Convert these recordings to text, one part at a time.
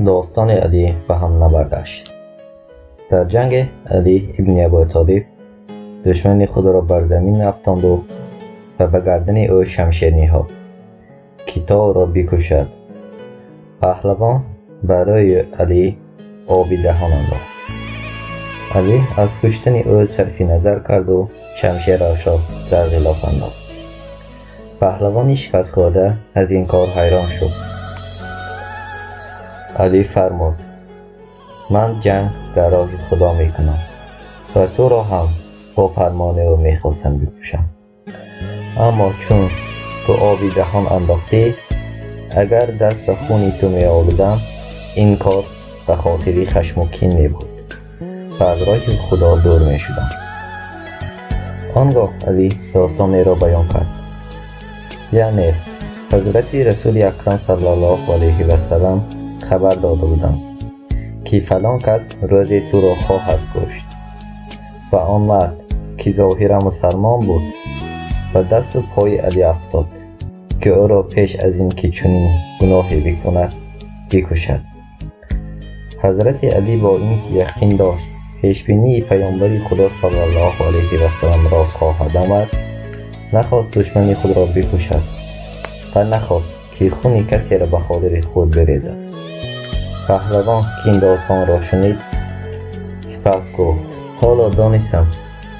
Достони Алӣ ва ҳамнабардаш. Дар ҷанге Алӣ ибни Абутолиб душмани худро бар замин афтонду ва ба гардани ӯ шамшер ниҳод, ки то ӯро бикушад. Паҳлавон ба рӯи Алӣ оби даҳон андохт. Алӣ аз куштани ӯ сарфи назар карду шамшерашро дар ғилоф андохт. Паҳлавони шикастхӯрда аз ин кор ҳайрон шуд. Алӣ фармуд: ман ҷанг дар роҳи Худо мекунам ва туро ҳам бо фармони ӯ мехостам бикушам. Аммо чун ту оби даҳон андохтӣ, агар даст ба хуни ту меолудам, ин кор ба хотири хашму кин мебуд ва аз роҳи Худо дур мешудам. Он гоҳ Алӣ достонеро баён кард. Яъне Ҳазрати Расули Акрам саллаллоҳу алайҳи васаллам хабар дода буданд, ки фалон кас рӯзе туро хоҳад кушт. Ва он мард, ки зоҳиран мусалмон буд, ба дасту пои Алӣ афтод, ки ӯро пеш аз ин ки чунин гуноҳе бикунад, бикушад. Ҳазрати Алӣ бо ин ки яқин дошт пешбинии Паёмбари Худо саллаллоҳу алайҳи васаллам рост хоҳад омад, нахост душмани худро бикушад ва нахост, ки хуни касеро ба хотири худ бирезад. Паҳлавон, ки ин достонро шунид, сипас гуфт: ҳоло донистам,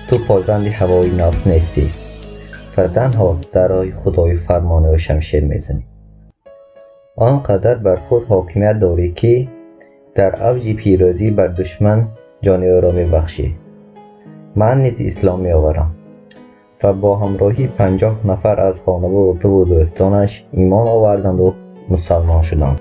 ту пойбанди ҳавои нафс нестӣ ва танҳо дар роҳи Худою фармони ӯ шамшер мезанӣ. Он қадар бар худ ҳокимият дорӣ, ки дар авҷи пирӯзӣ бар душман ҷони ӯро мебахшӣ. Ман низ ислом меоварам. Ва бо ҳамроҳии 50 нафар аз хонаводаву дӯстонаш имон оварданду мусалмон шуданд.